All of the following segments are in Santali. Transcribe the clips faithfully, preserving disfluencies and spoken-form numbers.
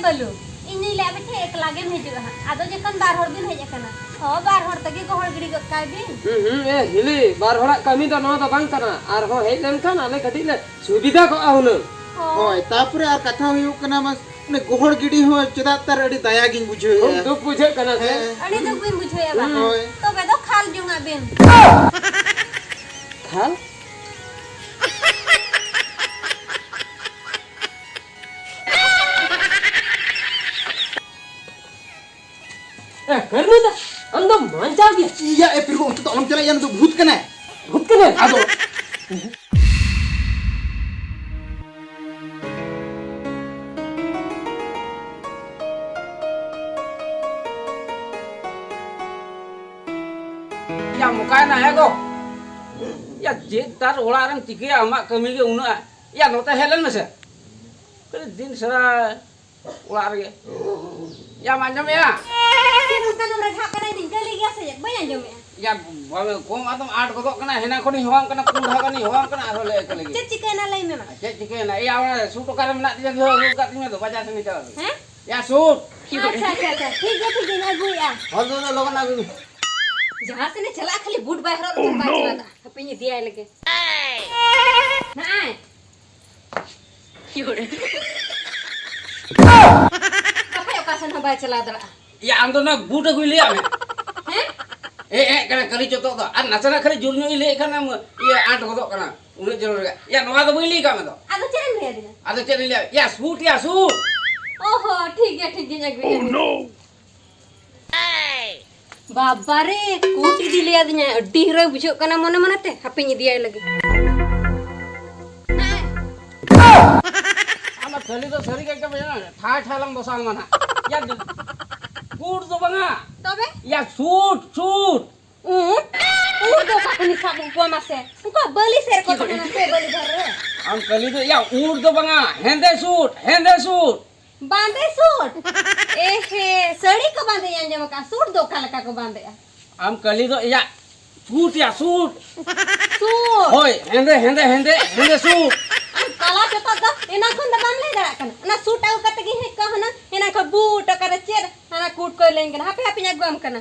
ᱵᱟᱹᱞᱩ, ᱤᱧ ᱫᱩᱧ ᱞᱟᱹᱭᱟ ᱯᱟᱪᱷᱮ ᱮᱠᱞᱟ ᱜᱮᱢ ᱦᱤᱡᱩᱜᱼᱟ ᱦᱟᱸᱜ᱾ ᱟᱫᱚ ᱡᱚᱠᱷᱚᱱ ᱵᱟᱨ ᱦᱚᱲ ᱵᱤᱱ ᱦᱮᱡ ᱟᱠᱟᱱᱟ, ᱦᱚᱸ, ᱵᱟᱨ ᱦᱚᱲ ᱛᱮᱜᱮ ᱜᱚᱦᱚᱲ ᱜᱤᱰᱤ ᱜᱚᱫ ᱠᱟᱭ ᱵᱤᱱ᱾ ᱦᱩᱸ, ᱦᱩᱸ, ᱮ ᱦᱤᱞᱤ, ᱵᱟᱨ ᱦᱚᱲᱟᱜ ᱠᱟᱹᱢᱤ ᱫᱚ ᱱᱚᱣᱟ ᱫᱚ ᱵᱟᱝ ᱠᱟᱱᱟ᱾ ᱟᱨᱦᱚᱸ ᱦᱮᱡ ᱞᱮᱱᱠᱷᱟᱱ ᱟᱞᱮ ᱠᱟᱹᱴᱤᱡ ᱞᱮ ᱥᱩᱵᱤᱫᱷᱟ ᱠᱚᱜᱼᱟ ᱦᱩᱱᱟᱹᱝ᱾ ᱦᱚᱸ᱾ ᱦᱳᱭ, ᱛᱟᱯᱚᱨᱮ ᱟᱨ ᱠᱟᱛᱷᱟ ᱦᱩᱭᱩᱜ ᱠᱟᱱᱟ, ᱢᱟ, ᱚᱱᱮ ᱜᱚᱦᱚᱲ ᱜᱤᱰᱤ ᱦᱚᱸ ᱪᱮᱫᱟᱜ ᱛᱟᱨ ᱟᱹᱰᱤ ᱫᱟᱭᱟ ᱜᱤᱧ ᱵᱩᱡᱷᱟᱹᱣᱮᱫᱼᱟ᱾ ᱠᱷᱩᱵ ᱫᱩᱠ ᱵᱩᱡᱷᱟᱹᱜ ᱠᱟᱱᱟ ᱥᱮ? ᱦᱮᱸ᱾ ᱟᱹᱰᱤ ᱫᱩᱠ ᱵᱤᱱ ᱵᱩᱡᱷᱟᱹᱣᱮᱫᱼᱟ ᱵᱟᱝ? ᱦᱳᱭ᱾ ᱛᱚᱵᱮ ᱫᱚ ᱠᱷᱟᱞ ᱡᱚᱝᱟᱜ ᱵᱤᱱ᱾ ᱠᱷᱟᱞ? ᱮ, ᱠᱟᱹᱨᱢᱤ ᱫᱟ, ᱟᱢ ᱫᱚᱢ ᱵᱟᱧᱪᱟᱣ ᱜᱮᱭᱟ? ᱤᱭᱟ, ᱮ ᱯᱤᱨᱜᱚ, ᱚᱱᱛᱮ ᱫᱚ ᱟᱞᱚᱢ ᱪᱟᱞᱟᱜ, ᱤᱭᱟ, ᱱᱩᱭ ᱫᱚ ᱵᱷᱩᱛ ᱠᱟᱱᱟᱭ᱾ ᱵᱷᱩᱛ ᱠᱟᱱᱟᱭ? ᱟᱫᱚ᱾ ᱭᱟ, ᱢᱚᱠᱟᱭᱮᱱᱟ, ᱦᱮᱸ ᱜᱚ? ᱭᱟ, ᱪᱮᱫ ᱛᱟᱨ ᱚᱲᱟᱜ ᱨᱮᱢ ᱪᱤᱠᱟᱹᱭᱟ? ᱟᱢᱟᱜ ᱠᱟᱹᱢᱤ ᱜᱮ ᱩᱱᱟᱹᱜ᱾ ᱭᱟ, ᱱᱚᱛᱮ ᱦᱮᱡ ᱞᱮᱱ ᱢᱮᱥᱮ᱾ ᱠᱷᱟᱹᱞᱤ ᱫᱤᱱ ᱥᱟᱨᱟ ᱚᱲᱟᱜ ᱨᱮᱜᱮ᱾ ᱭᱟᱢ ᱟᱸᱡᱚᱢᱮᱜᱼᱟ? ᱪᱮᱫ ᱚᱱᱠᱟᱱ ᱮᱢ ᱨᱟᱜᱟᱜ ᱠᱟᱱᱟ? ᱤᱧ ᱠᱟᱹᱞᱤ ᱜᱮᱭᱟ ᱥᱮ ᱪᱮᱫ? ᱵᱟᱹᱧ ᱟᱸᱡᱚᱢᱮᱜᱼᱟ᱾ ᱭᱟ, ᱵᱟᱵᱮ ᱠᱚᱢ ᱟᱫᱚᱢ ᱟᱸᱴ ᱜᱚᱫᱚᱜ ᱠᱟᱱᱟ᱾ ᱦᱮᱱᱟᱝ ᱠᱷᱚᱱᱤᱧ ᱦᱚᱦᱚᱣᱟᱢ ᱠᱟᱱᱟ, ᱯᱩᱱ ᱫᱷᱟᱣ ᱜᱟᱱᱤᱧ ᱦᱚᱦᱚᱣᱟᱢ ᱠᱟᱱᱟ, ᱟᱨᱦᱚᱸ ᱞᱟᱹᱭ ᱠᱟᱹᱞᱤ ᱜᱮ᱾ ᱪᱮᱫ ᱪᱤᱠᱟᱹᱭᱮᱱᱟ ᱞᱟᱹᱭ ᱢᱮ ᱢᱟ᱾ ᱪᱮᱫ ᱪᱤᱠᱟᱹᱭᱮᱱᱟ? ᱮᱭᱟ, ᱚᱱᱟ ᱥᱩᱴ ᱚᱠᱟᱨᱮ ᱢᱮᱱᱟᱜ ᱛᱤᱧᱟ? ᱫᱚᱦᱚ ᱟᱹᱜᱩ ᱠᱟᱜ ᱛᱤᱧ ᱢᱮ ᱫᱚ, ᱵᱟᱡᱟᱨ ᱥᱮᱱ ᱤᱧ ᱪᱟᱞᱟᱜ ᱞᱟᱹᱜᱤᱫ᱾ ᱦᱮᱸ? ᱭᱟ, ᱥᱩᱴ᱾ ᱟᱪᱪᱷᱟ, ᱟᱪᱪᱷᱟ, ᱟᱪᱪᱷᱟ᱾ ᱴᱷᱤᱠ ᱜᱮᱭᱟ, ᱴᱷᱤᱠ ᱜᱮᱭᱟ, ᱤᱧ ᱟᱹᱜᱩᱭᱮᱜᱼᱟ᱾ ᱦᱚᱸ, ᱞᱚᱜᱚᱱ, ᱞᱚᱜᱚᱱ ᱟᱹᱜᱩᱭ ᱢᱮ᱾ ᱡᱟᱦᱟᱸ ᱥᱮᱱᱮ ᱪᱟᱞᱟᱜᱼᱟ, ᱠᱷᱟᱹᱞᱤ ᱵᱩᱴ ᱵᱟᱭ ᱦᱚᱨᱚᱜ ᱞᱮᱠᱷᱟᱱ ᱵᱟᱭ ᱪᱟᱞᱟᱜᱼᱟ᱾ ᱦᱟᱯᱮᱧ ᱤᱫᱤᱭᱟᱭ ᱞᱮᱜᱮ᱾ ᱱᱟᱜᱼᱟᱭ᱾ ᱦᱟᱯᱮ, ᱚᱠᱟ ᱥᱮᱱ ᱦᱚᱸ ᱵᱟᱭ ᱪᱟᱞᱟᱣ ᱫᱟᱲᱮᱭᱟᱜᱼᱟ᱾ ᱭᱟ, ᱟᱢ ᱫᱚ ᱚᱱᱟ ᱵᱩᱴ ᱟᱹᱜᱩᱭ ᱞᱟᱹᱭᱟᱜ ᱢᱮ᱾ ᱦᱮᱸ? ᱦᱮᱡ, ᱦᱮᱡ ᱠᱟᱱᱟ ᱠᱟᱹᱞᱤ ᱪᱚᱛᱚᱜ ᱫᱚ᱾ ᱟᱨ ᱱᱟᱥᱮᱱᱟᱜ ᱠᱷᱟᱹᱞᱤ ᱡᱳᱨ ᱧᱚᱜ ᱤᱧ ᱞᱟᱹᱭᱮᱫ ᱠᱷᱟᱱ ᱟᱢ, ᱤᱭᱟᱹ, ᱟᱸᱴ ᱜᱚᱫᱚᱜ ᱠᱟᱱᱟ᱾ ᱩᱱᱟᱹᱜ ᱡᱳᱨ ᱨᱮ᱾ ᱭᱟ, ᱱᱚᱣᱟ ᱫᱚ ᱵᱟᱹᱧ ᱞᱟᱹᱭ ᱠᱟᱜ ᱢᱮ ᱫᱚ᱾ ᱟᱫᱚ ᱪᱮᱫ ᱮᱢ ᱞᱟᱹᱭ ᱟᱹᱫᱤᱧᱟ? ᱟᱫᱚ ᱪᱮᱫ ᱤᱧ ᱞᱟᱹᱭᱟ? ᱭᱟ, ᱥᱩᱴ, ᱭᱟ, ᱥᱩᱴ᱾ ᱚ ᱦᱚ, ᱴᱷᱤᱠ ᱜᱮᱭᱟ, ᱴᱷᱤᱠ ᱜᱮᱭᱟ, ᱟᱹᱜᱩᱭᱮᱫᱼᱟ᱾ ᱵᱟᱵᱟ ᱨᱮ, ᱠᱳᱴ ᱤᱫᱤ ᱞᱟᱹᱭ ᱟᱹᱫᱤᱧᱟᱭ, ᱟᱹᱰᱤ ᱦᱤᱨᱳᱭ ᱵᱩᱡᱷᱟᱹᱜ ᱠᱟᱱᱟ ᱢᱚᱱᱮ ᱢᱚᱱᱮ ᱛᱮ, ᱦᱟᱯᱮᱧ ᱤᱫᱤᱭᱟᱭ ᱞᱟᱹᱜᱤᱫ᱾ ᱟᱢᱟᱜ ᱠᱟᱹᱞᱤ ᱫᱚ ᱥᱟᱹᱨᱤ ᱜᱮ ᱮᱠᱫᱚᱢ ᱴᱷᱟᱭ ᱴᱷᱟᱭ ᱞᱟᱝ ᱫᱚᱥᱟᱣ ᱢᱟ ᱱᱟᱦᱟᱜ᱾ ᱭᱟ, ᱠᱳᱴ ᱫᱚ ᱵᱟᱝᱟ᱾ ᱛᱚᱵᱮ? ᱭᱟ, ᱥᱩᱴ, ᱥᱩᱴ᱾ ᱩᱸᱴ? ᱩᱸᱴ ᱫᱚ ᱚᱠᱟ ᱠᱷᱚᱱᱤᱧ ᱥᱟᱵ ᱟᱹᱜᱩ ᱠᱚᱣᱟ ᱢᱟᱥᱮ? ᱩᱱᱠᱩᱣᱟᱜ ᱵᱟᱹᱞᱤ ᱥᱮᱨ ᱠᱚ ᱛᱟᱦᱮᱱᱟ ᱥᱮ ᱵᱟᱹᱞᱤ ᱫᱷᱟᱨᱮ ᱨᱮ? ᱟᱢ ᱠᱟᱹᱞᱤ ᱫᱚ, ᱭᱟ, ᱩᱸᱴ ᱫᱚ ᱵᱟᱝᱟ, ᱦᱮᱸᱫᱮ ᱥᱩᱴ, ᱦᱮᱸᱫᱮ ᱥᱩᱴ᱾ ᱵᱟᱸᱫᱮ ᱥᱩᱴ? ᱮ ᱦᱮ, ᱥᱟᱹᱲᱤ ᱠᱚ ᱵᱟᱸᱫᱮᱭᱟ ᱟᱸᱡᱚᱢ ᱟᱠᱟᱫ, ᱥᱩᱴ ᱫᱚ ᱚᱠᱟ ᱞᱮᱠᱟ ᱠᱚ ᱵᱟᱸᱫᱮᱜᱼᱟ? ᱟᱢ ᱠᱟᱹᱞᱤ ᱫᱚ ᱮᱭᱟ, ᱥᱩᱴ ᱭᱟ, ᱥᱩᱴ᱾ ᱥᱩᱴ? ᱦᱳᱭ, ᱦᱮᱸᱫᱮ, ᱦᱮᱸᱫᱮ, ᱦᱮᱸᱫᱮ, ᱦᱮᱸᱫᱮ ᱥᱩᱴ᱾ ᱟᱢ ᱠᱟᱞᱟ ᱪᱚᱯᱟᱜ ᱫᱚ ᱮᱱᱟᱝ ᱠᱷᱚᱱ ᱫᱚ ᱵᱟᱢ ᱞᱟᱹᱭ ᱫᱟᱲᱮᱭᱟᱜ ᱠᱟᱱᱟ᱾ ᱚᱱᱟ ᱥᱩᱴ ᱟᱹᱜᱩ ᱠᱟᱛᱮ ᱜᱮ ᱦᱮᱡ ᱠᱚᱜ ᱦᱩᱱᱟᱹᱝ᱾ ᱞᱟᱹᱭᱟᱹᱧ ᱠᱟᱱᱟ, ᱦᱟᱯᱮ ᱦᱟᱯᱮᱧ ᱟᱹᱜᱩᱣᱟᱢ ᱠᱟᱱᱟ᱾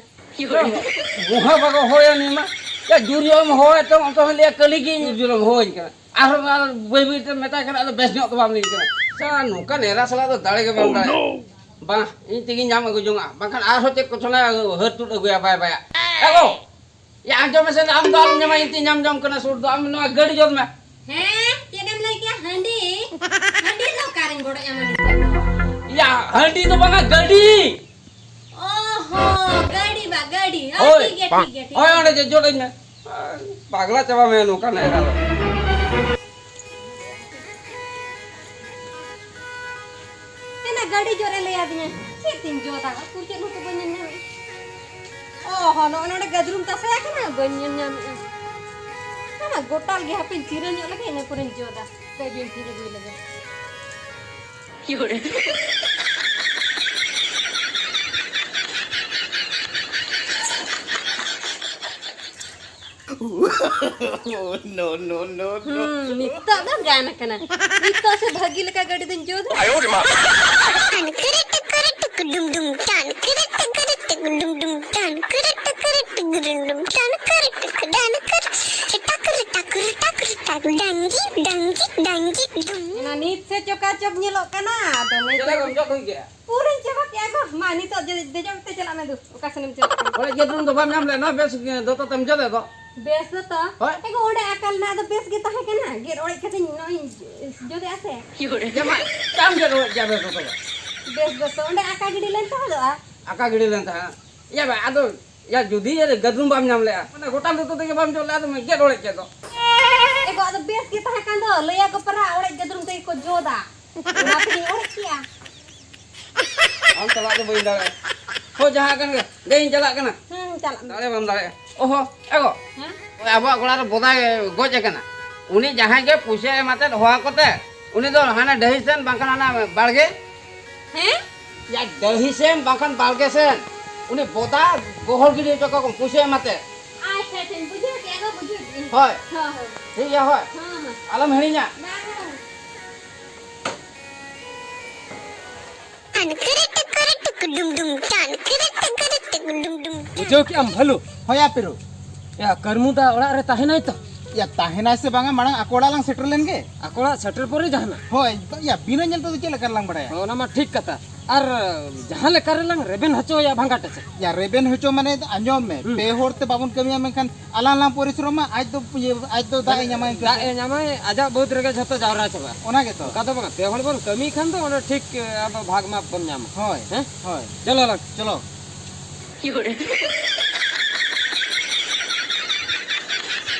ᱢᱩᱦᱟ ᱵᱟᱠᱚ ᱦᱚᱦᱚᱭᱟ ᱱᱤᱭᱟᱹ ᱢᱟ᱾ ᱭᱟ, ᱡᱩᱨ ᱧᱚᱜ ᱮᱢ ᱦᱚᱦᱚᱭᱟ ᱛᱚ, ᱚᱱᱛᱮ ᱦᱚᱸ ᱞᱟᱹᱭᱟ ᱠᱟᱹᱞᱤ ᱜᱮ ᱡᱩᱨ ᱡᱩᱨ ᱮᱢ ᱦᱚᱦᱚᱭᱟᱹᱧ ᱠᱟᱱᱟ᱾ ᱟᱨᱦᱚᱸ ᱟᱨ ᱵᱟᱹᱭ ᱵᱟᱹᱭ ᱛᱮ ᱢᱮᱛᱟᱭ ᱠᱟᱱᱟ, ᱟᱫᱚ ᱵᱮᱥ ᱧᱚᱜ ᱫᱚ ᱵᱟᱢ ᱞᱟᱹᱭᱟᱹᱧ ᱠᱟᱱᱟ᱾ ᱥᱟ, ᱱᱚᱝᱠᱟᱱ ᱮᱨᱟ ᱥᱟᱞᱟᱜ ᱫᱚ ᱫᱟᱲᱮ ᱜᱮ ᱵᱟᱝ ᱫᱟᱲᱮ᱾ ᱵᱟᱝ, ᱤᱧ ᱛᱮᱜᱤᱧ ᱧᱟᱢ ᱟᱹᱜᱩ ᱡᱚᱝᱟ, ᱵᱟᱝᱠᱷᱟᱱ ᱟᱨᱦᱚᱸ ᱪᱮᱫ ᱠᱚᱪᱚ ᱱᱟᱜ ᱦᱟᱹᱨ ᱛᱩᱫ ᱟᱹᱜᱩᱭᱟ ᱵᱟᱭ ᱵᱟᱭᱟ᱾ ᱮ ᱜᱚ, ᱭᱟ, ᱟᱸᱡᱚᱢ ᱢᱮᱥᱮ, ᱟᱢ ᱫᱚ ᱟᱞᱚᱢ ᱧᱟᱢᱟ, ᱤᱧ ᱛᱮᱧ ᱧᱟᱢ ᱡᱚᱝ ᱠᱟᱱᱟ ᱥᱩᱨ ᱫᱚ, ᱟᱢ ᱱᱚᱣᱟ ᱜᱟᱹᱰᱤ ᱡᱚᱫ ᱢᱮ᱾ ᱦᱮᱸ, ᱪᱮᱫ ᱮᱢ ᱞᱟᱹᱭ ᱠᱮᱭᱟ? ᱦᱟᱺᱰᱤ? ᱦᱟᱺᱰᱤ ᱫᱚ ᱚᱠᱟᱨᱮᱧ ᱵᱚᱰᱚᱡ ᱟᱢᱟ ᱱᱤᱛᱚᱜ ᱫᱚ? ᱭᱟ, ᱦᱟᱺᱰᱤ ᱫᱚ ᱵᱟᱝᱟ, ᱜᱟᱹᱰᱤ᱾ ᱚ ᱦᱚ, ᱜᱟᱹᱰᱤ ᱵᱟ, ᱜᱟᱹᱰᱤ᱾ ᱦᱳᱭ᱾ ᱴᱷᱤᱠ ᱜᱮᱭᱟ, ᱴᱷᱤᱠ ᱜᱮᱭᱟ, ᱴᱷᱤᱠ ᱦᱳᱭ, ᱜᱮᱭᱟ᱾ ᱚᱸᱰᱮ ᱡᱮ ᱡᱚᱫ ᱟᱹᱧ ᱢᱮ᱾ ᱯᱟᱜᱽᱞᱟ ᱪᱟᱵᱟ ᱢᱮ ᱱᱚᱝᱠᱟᱱ ᱮᱨᱟ ᱫᱚ᱾ ᱮᱱᱟ ᱜᱟᱹᱰᱤ ᱡᱚᱨᱮ ᱞᱟᱹᱭ ᱟᱹᱫᱤᱧᱟ, ᱪᱮᱫ ᱛᱤᱧ ᱡᱚᱫᱟ? ᱩᱠᱩᱨ ᱪᱮᱫ ᱦᱚᱸᱛᱚ ᱵᱟᱹᱧ ᱧᱮᱞ ᱧᱟᱢᱮᱫᱼᱟ᱾ ᱚ ᱦᱚᱸ, ᱱᱚᱜᱼᱚ ᱱᱚᱰᱮ ᱜᱟᱹᱫᱨᱩᱢ ᱛᱟᱥᱮ ᱟᱠᱟᱱᱟ, ᱵᱟᱹᱧ ᱧᱮᱞ ᱧᱟᱢᱮᱫᱼᱟ᱾ ᱚᱱᱟ ᱜᱚᱴᱟᱞ ᱜᱮ, ᱦᱟᱯᱮᱧ ᱪᱤᱨᱟᱹ ᱧᱚᱜ ᱞᱮᱜᱮ, ᱤᱱᱟᱹ ᱯᱚᱨᱮᱧ ᱡᱚᱫᱟ᱾ ᱠᱟᱹᱡ ᱵᱤᱱ ᱛᱤᱨ ᱟᱹᱜᱩᱭ ᱞᱮᱜᱮ᱾ No, no, no, no. ᱦᱩᱸ, ᱱᱤᱛᱚᱜ ᱫᱚ ᱜᱟᱱ ᱟᱠᱟᱱᱟ᱾ ᱱᱤᱛᱚᱜ ᱥᱮ ᱵᱷᱟᱹᱜᱤ ᱞᱮᱠᱟ ᱜᱟᱹᱰᱤ ᱫᱚᱧ ᱡᱩᱛ᱾ ᱟᱭᱳ ᱨᱮ ᱢᱟ᱾ ᱴᱟᱱ ᱠᱤᱨᱤ ᱴᱤᱠᱤᱨᱤ ᱴᱤᱠᱤ ᱰᱩᱢ ᱰᱩᱢ, ᱴᱟᱱ ᱠᱤᱨᱤ ᱴᱤᱠᱤᱨᱤ ᱴᱤᱠᱤ ᱰᱩᱢ ᱰᱩᱢ, ᱴᱟᱱ ᱠᱤᱨᱤ ᱴᱤᱠᱤᱨᱤ ᱴᱤᱠᱤ ᱰᱩᱢ ᱰᱩᱢ, ᱴᱟᱱ ᱠᱤᱨᱤ ᱴᱤᱠᱤ ᱰᱟᱱ ᱠᱤᱨᱤ, ᱴᱟᱠ ᱨᱤ ᱴᱟᱠ ᱨᱤ ᱴᱟᱠ ᱨᱤ ᱴᱟᱠ, ᱰᱟᱝᱜᱤ ᱰᱟᱝᱜᱤ ᱰᱟᱝᱜᱤ ᱰᱩᱢ᱾ ᱚᱱᱟ ᱱᱤᱛ ᱥᱮ ᱪᱚᱠᱟ ᱪᱚᱠ ᱧᱮᱞᱚᱜ ᱠᱟᱱᱟ, ᱟᱫᱚ ᱱᱤᱛ ᱪᱮᱫᱟᱜ ᱵᱟᱢ ᱡᱚᱜ ᱦᱩᱭ ᱠᱮᱜᱼᱟ? ᱯᱩᱨᱟᱹᱧ ᱪᱟᱵᱟ ᱠᱮᱜᱼᱟ ᱜᱚ᱾ ᱢᱟ, ᱱᱤᱛᱚᱜ ᱫᱮ-, ᱫᱮᱡᱚᱜ ᱠᱟᱛᱮ ᱪᱟᱞᱟᱜ ᱢᱮ ᱫᱩ᱾ ᱚᱠᱟ ᱥᱮᱱᱮᱢ ᱪᱟᱞᱟᱜ ᱠᱟᱱᱟ? ᱚᱲᱮᱡ ᱜᱮᱫ ᱨᱩᱢ ᱫᱚ ᱵᱟᱢ ᱧᱟᱢ ᱞᱮᱫ? ᱱᱚᱣᱟ ᱵᱮᱥ ᱫᱚᱛᱚ ᱛᱮᱢ ᱡᱚᱫᱮ ᱫᱚ᱾ ᱵᱮᱥ ᱫᱚᱛᱚ? ᱦᱳᱭ᱾ ᱮ ᱜᱚ, ᱚᱸᱰᱮ ᱟᱠᱟᱞ ᱨᱮᱱᱟᱜ ᱫᱚ ᱵᱮᱥ ᱜᱮ ᱛᱟᱦᱮᱸ ᱠᱟᱱᱟ᱾ ᱜᱮᱫ ᱚᱲᱮᱡ ᱠᱟᱛᱮᱧ ᱱᱚᱜᱼᱚᱭ ᱡᱚᱫᱮᱜᱼᱟ ᱥᱮ᱾ ᱡᱟᱢᱟ, ᱪᱟᱢ ᱜᱮᱫ ᱚᱲᱮᱡ ᱜᱮᱭᱟ ᱵᱮᱥ ᱫᱚᱛᱚ ᱫᱚ᱾ ᱵᱮᱥ ᱫᱚᱛᱚ, ᱚᱸᱰᱮ ᱟᱠᱟ ᱜᱤᱰᱤ ᱞᱮᱱ ᱛᱟᱦᱮᱸᱫᱚᱜᱼᱟ᱾ ᱟᱠᱟ ᱜᱤᱰᱤ ᱞᱮᱱ ᱛᱟᱦᱮᱸᱫ᱾ ᱭᱟ ᱵᱟ, ᱟᱫᱚ, ᱭᱟ, ᱡᱩᱫᱤ ᱜᱟᱫᱨᱩᱢ ᱵᱟᱢ ᱧᱟᱢ ᱞᱮᱜᱼᱟ, ᱢᱟᱱᱮ ᱜᱚᱴᱟ ᱫᱚᱛᱚ ᱛᱮᱜᱮ ᱵᱟᱢ ᱡᱚᱫ ᱞᱮᱜᱼᱟ, ᱟᱫᱚᱢ ᱜᱮᱫ ᱚᱲᱮᱡ ᱠᱮᱫ ᱫᱚ᱾ ᱮ ᱜᱚ, ᱟᱫᱚ ᱵᱮᱥ ᱜᱮ ᱛᱟᱦᱮᱸ ᱠᱟᱱ ᱫᱚ᱾ ᱞᱟᱹᱭᱟ ᱠᱚ ᱯᱟᱨᱟ ᱚᱲᱮᱡ ᱜᱟᱫᱨᱩᱢ ᱛᱮᱜᱮ ᱠᱚ ᱡᱚᱫᱟ᱾ ᱚᱱᱟ ᱛᱮᱜᱮᱧ ᱚᱲᱮᱡ ᱠᱮᱜᱼᱟ᱾ ᱟᱢ ᱥᱟᱞᱟᱜ ᱫᱚ ᱵᱟᱹᱧ ᱫᱟᱲᱮᱭᱟᱜᱼᱟ᱾ ᱦᱳᱭ, ᱡᱟᱦᱟᱸ ᱠᱟᱱ ᱜᱮ, ᱫᱮᱧ ᱪᱟᱞᱟᱜ ᱠᱟᱱᱟ᱾ ᱦᱩᱸ, ᱪᱟᱞᱟᱜ ᱢᱮ᱾ ᱫᱟᱲᱮ ᱵᱟᱢ ᱫᱟᱲᱮᱭᱟᱜᱼᱟ᱾ ᱚᱦᱚ, ᱮ ᱜᱚ, ᱦᱮᱸ? ᱚᱠᱚᱭ ᱟᱵᱚᱣᱟᱜ ᱜᱚᱲᱟ ᱨᱮ ᱵᱚᱫᱟᱭ ᱜᱚᱡ ᱟᱠᱟᱱᱟ, ᱩᱱᱤ ᱡᱟᱦᱟᱸᱭ ᱜᱮ ᱯᱩᱭᱥᱟᱹ ᱮᱢ ᱟᱛᱮᱫ ᱦᱚᱦᱚ ᱟᱠᱚ ᱛᱮ, ᱩᱱᱤ ᱫᱚ ᱦᱟᱱᱟ ᱰᱟᱹᱦᱤ ᱥᱮᱱ ᱵᱟᱝᱠᱷᱟᱱ ᱦᱟᱱᱟ ᱵᱟᱲᱜᱮ᱾ ᱦᱮᱸ? ᱭᱟ, ᱰᱟᱹᱦᱤ ᱥᱮᱱ ᱵᱟᱝᱠᱷᱟᱱ ᱵᱟᱲᱜᱮ ᱥᱮᱱ᱾ ᱩᱱᱤ ᱵᱚᱫᱟ ᱜᱚᱦᱚᱲ ᱜᱤᱰᱤ ᱦᱚᱪᱚ ᱠᱟᱠᱚ ᱯᱩᱭᱥᱟᱹ ᱮᱢ ᱟᱛᱮᱫ᱾ ᱟᱪᱪᱷᱟ, ᱟᱪᱪᱷᱟᱧ ᱵᱩᱡᱷᱟᱹᱣ ᱠᱮᱜᱼᱟ ᱜᱚ, ᱵᱩᱡᱷᱟᱹᱣ ᱠᱮᱜᱼᱟᱹᱧ᱾ ᱦᱳᱭ᱾ ᱦᱳᱭ, ᱦᱳᱭ᱾ ᱴᱷᱤᱠ ᱜᱮᱭᱟ, ᱦᱳᱭ᱾ ᱦᱮᱸ, ᱦᱮᱸ᱾ ᱟᱞᱚᱢ ᱦᱤᱲᱤᱧᱟ᱾ ᱵᱟᱝ, ᱵᱟᱝ᱾ ᱟᱱᱠᱤᱨᱤ ᱴᱤᱠᱤᱨᱤ ᱴᱩᱠ ᱰᱩᱢ ᱰᱩᱢ ᱴᱟᱱ, ᱠᱤᱨᱤ ᱴᱩᱠ ᱠᱤᱨᱤ ᱴᱩᱠ ᱰᱩᱢ ᱰᱩᱢ᱾ ᱵᱩᱡᱷᱟᱹᱣ ᱠᱮᱜ ᱟᱢ ᱵᱷᱟᱹᱞᱩ? ᱦᱳᱭ ᱭᱟ ᱯᱤᱨᱩ᱾ ᱭᱟ, ᱠᱟᱹᱨᱢᱩ ᱫᱟ ᱚᱲᱟᱜ ᱨᱮ ᱛᱟᱦᱮᱱᱟᱭ ᱛᱚ? ᱭᱟ, ᱛᱟᱦᱮᱱᱟᱭ ᱥᱮ ᱵᱟᱝᱟ, ᱢᱟᱲᱟᱝ ᱟᱠᱚ ᱚᱲᱟᱜ ᱞᱟᱝ ᱥᱮᱴᱮᱨ ᱞᱮᱱ ᱜᱮ᱾ ᱟᱠᱚ ᱚᱲᱟᱜ ᱥᱮᱴᱮᱨ ᱯᱚᱨᱮ ᱡᱟᱦᱟᱱᱟᱜ? ᱦᱳᱭ, ᱭᱟ, ᱵᱤᱱᱟᱹ ᱧᱮᱞ ᱛᱮᱫᱚ ᱪᱮᱫ ᱞᱮᱠᱟ ᱨᱮᱞᱟᱝ ᱵᱟᱲᱟᱭᱟ? ᱦᱚᱸ, ᱚᱱᱟ ᱢᱟ ᱴᱷᱤᱠ ᱠᱟᱛᱷᱟ᱾ ᱟᱨ ᱡᱟᱦᱟᱸ ᱞᱮᱠᱟ ᱨᱮᱞᱟᱝ ᱨᱮᱵᱮᱱ ᱦᱚᱪᱚᱭᱟ ᱵᱷᱟᱸᱜᱟ ᱴᱮᱪᱮ᱾ ᱭᱟ, ᱨᱮᱵᱮᱱ ᱦᱚᱪᱚ ᱢᱟᱱᱮ ᱫᱚ ᱟᱸᱡᱚᱢ ᱢᱮ, ᱦᱩᱸ᱾ ᱯᱮ ᱦᱚᱲ ᱛᱮ ᱵᱟᱵᱚᱱ ᱠᱟᱹᱢᱤᱭᱟ, ᱢᱮᱱᱠᱷᱟᱱ ᱟᱞᱟᱝ ᱞᱟᱝ ᱯᱚᱨᱤᱥᱨᱚᱢᱟ, ᱟᱡ ᱫᱚ, ᱤᱭᱟᱹ, ᱟᱡ ᱫᱚ ᱫᱟᱜ ᱮ ᱧᱟᱢᱟ ᱮᱱᱠᱷᱟᱱ᱾ ᱫᱟᱜ ᱮ ᱧᱟᱢᱟᱭ, ᱟᱡᱟᱜ ᱵᱟᱹᱫᱽ ᱨᱮᱜᱮ ᱡᱷᱚᱛᱚ ᱡᱟᱣᱨᱟ ᱪᱟᱵᱟᱜᱼᱟ᱾ ᱚᱱᱟ ᱜᱮᱛᱚ᱾ ᱚᱱᱠᱟ ᱫᱚ ᱵᱟᱝᱟ, ᱯᱮ ᱦᱚᱲ ᱵᱚᱱ ᱠᱟᱹᱢᱤ ᱠᱷᱟᱱ ᱫᱚ ᱚᱱᱟ ᱴᱷᱤᱠ, ᱟᱵᱚ ᱵᱷᱟᱜᱽ ᱢᱟᱯ ᱵᱚᱱ ᱧᱟᱢᱟ᱾ ᱦᱳᱭ, ᱦᱮᱸ? ᱦᱳᱭ᱾ ᱪᱚᱞᱚ ᱞᱟᱝ᱾ ᱪᱚᱞᱚ᱾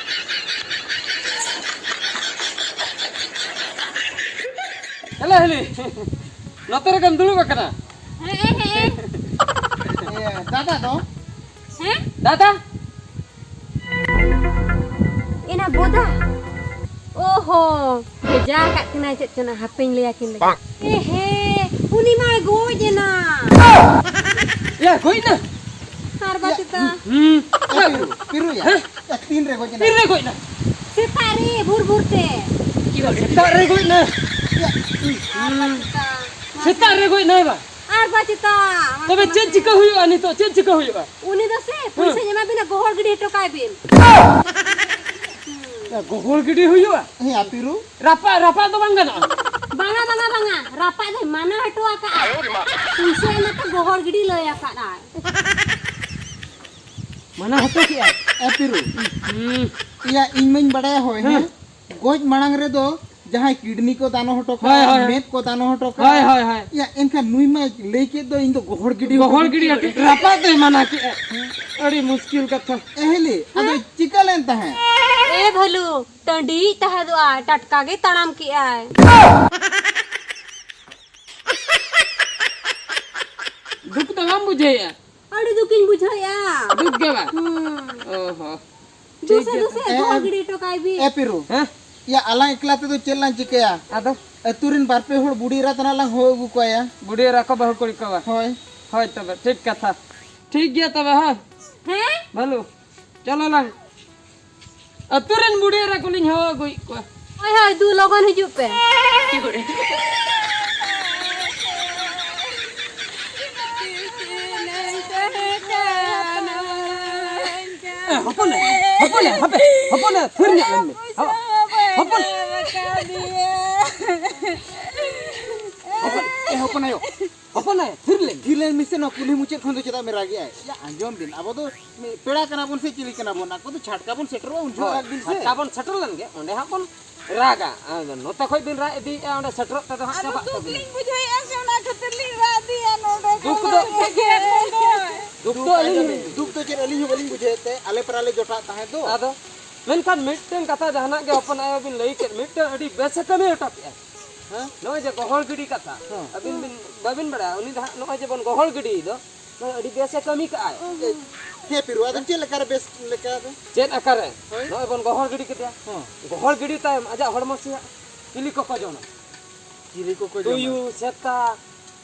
ᱦᱮᱞᱳ, ᱦᱮᱞᱤ᱾ ᱱᱚᱛᱮ ᱨᱮᱜᱮᱢ ᱫᱩᱲᱩᱵ ᱟᱠᱟᱱᱟ? ᱦᱮᱸ, ᱦᱮᱸ᱾ ᱤᱭᱟᱹ, ᱫᱟᱫᱟ ᱫᱚ? ᱦᱮᱸ? ᱫᱟᱫᱟ? ᱮᱱᱟ ᱵᱚᱫᱟ? ᱚᱦᱚ, ᱵᱷᱮᱡᱟ ᱟᱠᱟᱫ ᱠᱤᱱᱟᱭ ᱪᱮᱫ ᱪᱚ ᱱᱟᱜ, ᱦᱟᱯᱮᱧ ᱞᱟᱹᱭ ᱟᱹᱠᱤᱱ ᱞᱮᱜᱮ᱾ ᱮ ᱦᱮ, ᱩᱱᱤ ᱢᱟᱭ ᱜᱚᱡ ᱮᱱᱟ᱾ ᱭᱟ, ᱜᱚᱡ ᱮᱱᱟ? ᱟᱨ ᱵᱟᱪᱮᱛᱟ᱾ ᱦᱩᱸ᱾ ᱮ, ᱯᱤᱨᱩ, ᱯᱤᱨᱩ ᱭᱟ᱾ ᱦᱮᱸ? ᱮ, ᱛᱤᱱ ᱨᱮ ᱜᱚᱡ ᱮᱱᱟ? ᱛᱤᱱ ᱨᱮ ᱜᱚᱡ ᱮᱱᱟ? ᱥᱮᱛᱟᱜ ᱨᱮ, ᱵᱷᱳᱨ ᱵᱷᱳᱨ ᱛᱮ᱾ ᱥᱮᱛᱟᱜ ᱨᱮ ᱜᱚᱡ ᱮᱱᱟ? ᱭᱟ᱾ ᱟᱨ ᱵᱟᱪᱮᱛᱟ᱾ ᱥᱮᱛᱟᱜ ᱨᱮ ᱜᱚᱡ ᱮᱱᱟᱭ ᱵᱟ? ᱟᱨ ᱵᱟᱪᱮᱛᱟ᱾ ᱛᱚᱵᱮ ᱪᱮᱫ ᱪᱤᱠᱟᱹ ᱦᱩᱭᱩᱜᱼᱟ ᱱᱤᱛᱚᱜ? ᱪᱮᱫ ᱪᱤᱠᱟᱹ ᱦᱩᱭᱩᱜᱼᱟ? ᱩᱱᱤ ᱫᱚ ᱥᱮ ᱯᱩᱭᱥᱟᱹᱧ ᱮᱢᱟ ᱵᱤᱱᱟ, ᱜᱚᱦᱚᱲ ᱜᱤᱰᱤ ᱦᱚᱴᱚ ᱠᱟᱭ ᱵᱤᱱ᱾ ᱭᱟ, ᱜᱚᱦᱚᱲ ᱜᱤᱰᱤ ᱦᱩᱭᱩᱜᱼᱟ? ᱦᱮᱸ, ᱟᱯᱤᱨᱩ᱾ ᱨᱟᱯᱟᱜ, ᱨᱟᱯᱟᱜ ᱫᱚ ᱵᱟᱝ ᱜᱟᱱᱚᱜᱼᱟ? ᱵᱟᱝᱟ, ᱵᱟᱝᱟ, ᱵᱟᱝᱟ, ᱨᱟᱯᱟᱜ ᱫᱚᱭ ᱢᱟᱱᱟ ᱦᱚᱴᱚ ᱟᱠᱟᱜᱼᱟ᱾ ᱯᱩᱭᱥᱟᱹ ᱮᱢᱟ ᱯᱮ, ᱜᱚᱦᱚᱲ ᱜᱤᱰᱤ ᱞᱟᱹᱭ ᱟᱠᱟᱫᱼᱟᱭ᱾ ᱢᱟᱱᱟ ᱦᱚᱴᱚ ᱠᱮᱜᱼᱟᱭ? ᱟᱯᱤᱨᱩ᱾ ᱦᱩᱸ᱾ ᱤᱭᱟ, ᱤᱧ ᱢᱟᱧ ᱵᱟᱲᱟᱭᱟ, ᱦᱳᱭ, ᱦᱮᱸ᱾ ᱦᱮᱸ? ᱜᱚᱡ ᱢᱟᱲᱟᱝ ᱨᱮᱫᱚ ᱡᱟᱦᱟᱸᱭ ᱠᱤᱰᱱᱤ ᱠᱚ ᱫᱟᱱᱚ ᱦᱚᱴᱚ ᱠᱟᱜᱼᱟ, ᱦᱳᱭ, ᱦᱳᱭ, ᱦᱳᱭ᱾ ᱢᱮᱫ ᱠᱚ ᱫᱟᱱᱚ ᱦᱚᱴᱚ ᱠᱟᱜᱼᱟ᱾ ᱦᱳᱭ, ᱦᱳᱭ, ᱦᱳᱭ᱾ ᱭᱟ, ᱮᱱᱠᱷᱟᱱ ᱱᱩᱭ ᱢᱟᱭ ᱞᱟᱹᱭ ᱠᱮᱫ ᱫᱚ, ᱤᱧ ᱫᱚ ᱜᱚᱦᱚᱲ ᱜᱤᱰᱤ ᱜᱚᱦᱚᱲ ᱦᱚᱴᱚ ᱜᱤᱰᱤ ᱠᱟᱜᱼᱟ᱾ ᱦᱚᱴᱚ, ᱨᱟᱯᱟᱜ ᱫᱚᱭ ᱢᱟᱱᱟ ᱠᱮᱜᱼᱟ᱾ ᱦᱮᱸ᱾ ᱟᱹᱰᱤ ᱢᱩᱥᱠᱤᱞ ᱠᱟᱛᱷᱟ᱾ ᱮᱦᱮᱞᱤ, ᱟᱫᱚ ᱦᱮᱸ? ᱪᱤᱠᱟᱹ ᱞᱮᱱ ᱛᱟᱦᱮᱸᱫ? ᱮ ᱵᱷᱟᱹᱞᱩ, ᱴᱟᱺᱰᱤᱭᱤᱡ ᱛᱟᱦᱮᱸᱫᱚᱜᱼᱟ, ᱴᱟᱴᱠᱟ ᱜᱮ ᱛᱟᱲᱟᱢ ᱠᱮᱜᱼᱟᱭ᱾ ᱫᱩᱠ ᱫᱚ ᱵᱟᱢ ᱵᱩᱡᱷᱟᱹᱣᱮᱫᱼᱟ? ᱟᱹᱰᱤ ᱫᱩᱠᱤᱧ ᱵᱩᱡᱷᱟᱹᱣᱮᱫᱼᱟ᱾ ᱫᱩᱠ ᱜᱮ ᱵᱟᱝ? ᱦᱩᱸ᱾ ᱚ ᱦᱚ᱾ ᱴᱷᱤᱠ ᱫᱩᱥᱮ, ᱜᱮᱭᱟ᱾ ᱫᱩᱥᱮ, ᱮ, ᱜᱚᱦᱚᱲ ᱮ, ᱜᱤᱰᱤ ᱦᱚᱴᱚ ᱠᱟᱭ ᱵᱤᱱ᱾ ᱮ ᱯᱤᱨᱩ᱾ ᱦᱮᱸ? ᱭᱟ, ᱟᱞᱟᱝ ᱮᱠᱞᱟ ᱛᱮᱫᱚ ᱪᱮᱫ ᱞᱟᱝ ᱪᱤᱠᱟᱹᱭᱟ? ᱟᱫᱚ? ᱟᱹᱛᱩ ᱨᱮᱱ ᱵᱟᱨ ᱯᱮ ᱦᱚᱲ ᱵᱩᱰᱷᱤ ᱮᱨᱟ ᱛᱟᱱᱟᱜ ᱞᱟᱝ ᱦᱚᱦᱚ ᱟᱹᱜᱩ ᱠᱚᱣᱟ ᱭᱟ᱾ ᱵᱩᱰᱷᱤ ᱮᱨᱟ ᱠᱚ, ᱵᱟᱹᱦᱩ ᱠᱩᱲᱤ ᱠᱚ ᱵᱟ? ᱦᱳᱭ᱾ ᱦᱳᱭ ᱛᱚᱵᱮ, ᱴᱷᱤᱠ ᱠᱟᱛᱷᱟ᱾ ᱴᱷᱤᱠ ᱜᱮᱭᱟ ᱛᱚᱵᱮ, ᱦᱮᱸ? ᱦᱮᱸ? ᱵᱷᱟᱹᱞᱩ, ᱪᱚᱞᱚ ᱞᱟᱝ᱾ ᱟᱹᱛᱩ ᱨᱮᱱ ᱵᱩᱰᱷᱤ ᱮᱨᱟ ᱠᱚᱞᱤᱧ ᱦᱚᱦᱚ ᱟᱹᱜᱩᱭᱮᱫ ᱠᱚᱣᱟ᱾ ᱦᱳᱭ, ᱦᱳᱭ, ᱫᱩ ᱞᱚᱜᱚᱱ ᱦᱤᱡᱩᱜ ᱯᱮ᱾ ᱦᱚᱯᱚᱱ ᱮ, ᱦᱚᱯᱚᱱ ᱮ, ᱦᱟᱯᱮ, ᱦᱚᱯᱚᱱ ᱮ, ᱛᱷᱤᱨ ᱧᱚᱜ ᱞᱮᱱ ᱢᱮ᱾ ᱦᱚ-, ᱦᱚᱯᱚᱱ᱾ ᱦᱚᱯᱚᱱ, ᱮ, ᱦᱚᱯᱚᱱ ᱟᱭᱳ᱾ ᱦᱚᱯᱚᱱ ᱮ, ᱛᱷᱤᱨ ᱞᱮᱱ᱾ ᱛᱷᱤᱨ ᱞᱮᱱ ᱢᱮᱥᱮ, ᱱᱚᱣᱟ ᱠᱩᱞᱦᱤ ᱢᱩᱪᱟᱹᱫ ᱠᱷᱚᱱ ᱫᱚ ᱪᱮᱫᱟᱜ ᱮᱢ ᱨᱟᱜᱮᱜᱼᱟ? ᱭᱟ, ᱟᱸᱡᱚᱢ ᱵᱤᱱ, ᱟᱵᱚ ᱫᱚ ᱢᱤᱫ ᱯᱮᱲᱟ ᱠᱟᱱᱟ ᱵᱚᱱ ᱥᱮ ᱪᱤᱞᱤ ᱠᱟᱱᱟ ᱵᱚᱱ? ᱟᱠᱚ ᱫᱚ ᱪᱷᱟᱴᱠᱟ ᱵᱚᱱ ᱥᱮᱴᱮᱨᱚᱜᱼᱟ, ᱩᱱ ᱡᱚᱦᱚᱜ ᱦᱳᱭ, ᱨᱟᱜᱽ ᱵᱤᱱ ᱥᱮ᱾ ᱪᱷᱟᱴᱠᱟ ᱵᱚᱱ ᱥᱮᱴᱮᱨ ᱞᱮᱱ ᱜᱮ, ᱚᱸᱰᱮ ᱦᱟᱸᱜ ᱵᱚᱱ ᱨᱟᱜᱟ᱾ ᱟᱫᱚ ᱱᱚᱛᱮ ᱠᱷᱚᱡ ᱵᱤᱱ ᱨᱟᱜ ᱤᱫᱤᱭᱮᱫᱼᱟ, ᱚᱸᱰᱮ ᱥᱮᱴᱮᱨᱚᱜ ᱛᱮᱫᱚ ᱦᱟᱸᱜ ᱟᱫᱚ ᱪᱟᱵᱟᱜ ᱫᱩᱠ ᱛᱟᱹᱵᱤᱱᱟ᱾ ᱞᱤᱧ ᱵᱩᱡᱷᱟᱹᱣᱮᱫᱼᱟ ᱥᱮ, ᱚᱱᱟ ᱠᱷᱟᱹᱛᱤᱨ ᱞᱤᱧ ᱨᱟᱜ ᱤᱫᱤᱭᱟ ᱱᱚᱰᱮ ᱫᱩᱠ ᱠᱷᱚᱱ᱾ ᱫᱚ ᱫᱩᱠ ᱫᱚ ᱟᱹᱞᱤᱧ, ᱫᱩᱠ ᱫᱚ ᱪᱮᱫ ᱟᱹᱞᱤᱧ ᱦᱚᱸ ᱵᱟᱹᱞᱤᱧ ᱵᱩᱡᱷᱟᱹᱣᱮᱫ ᱛᱮ, ᱟᱞᱮ ᱯᱮᱲᱟ ᱞᱮ ᱡᱚᱴᱟᱜ ᱛᱟᱦᱮᱸᱫ ᱫᱚ᱾ ᱟᱫᱚ ᱢᱮᱱᱠᱷᱟᱱ ᱢᱤᱫᱴᱮᱱ ᱠᱟᱛᱷᱟ ᱡᱟᱦᱟᱱᱟᱜ ᱜᱮ ᱦᱚᱯᱚᱱ ᱟᱭᱳ ᱵᱤᱱ ᱞᱟᱹᱭ ᱠᱮᱫ, ᱢᱤᱫᱴᱮᱱ ᱟᱹᱰᱤ ᱵᱮᱥ ᱮ ᱠᱟᱹᱢᱤ ᱦᱚᱴᱚ ᱠᱮᱫᱼᱟ᱾ ᱦᱮᱸ? ᱱᱚᱜᱼᱚᱭ ᱡᱮ ᱜᱚᱦᱚᱲ ᱜᱤᱰᱤ ᱠᱟᱛᱷᱟ, ᱦᱮᱸ᱾ ᱟᱹᱵᱤᱱ ᱵᱤᱱ, ᱵᱟᱹᱵᱤᱱ ᱵᱟᱲᱟᱭᱟ, ᱩᱱᱤ ᱫᱚ ᱦᱟᱸᱜ ᱱᱚᱜᱼᱚᱭ ᱡᱮᱵᱚᱱ ᱜᱚᱦᱚᱲ ᱜᱤᱰᱤᱭᱮᱫ ᱫᱚ, ᱱᱚᱣᱟ ᱟᱹᱰᱤ ᱵᱮᱥ ᱮ ᱠᱟᱹᱢᱤ ᱠᱟᱜᱼᱟᱭ᱾ ᱦᱮᱸ ᱯᱤᱨᱩ, ᱟᱫᱚ ᱪᱮᱫ ᱞᱮᱠᱟᱨᱮ ᱵᱮᱥ ᱞᱮᱠᱟ ᱫᱚ? ᱪᱮᱫ ᱟᱠᱟᱨᱮ? ᱦᱳᱭ᱾ ᱱᱚᱜᱼᱚᱭ ᱵᱚᱱ ᱜᱚᱦᱚᱲ ᱜᱤᱰᱤ ᱠᱮᱫᱮᱭᱟ᱾ ᱦᱮᱸ᱾ ᱜᱚᱦᱚᱲ ᱜᱤᱰᱤ ᱛᱟᱭᱚᱢ ᱟᱡᱟᱜ ᱦᱚᱲᱢᱚ ᱥᱮᱭᱟᱜ ᱪᱤᱞᱤ ᱠᱚᱠᱚ ᱡᱚᱢᱟ? ᱪᱤᱞᱤ ᱠᱚᱠᱚ ᱡᱚᱢᱟ? ᱛᱩᱭᱩ, ᱥᱮᱛᱟ,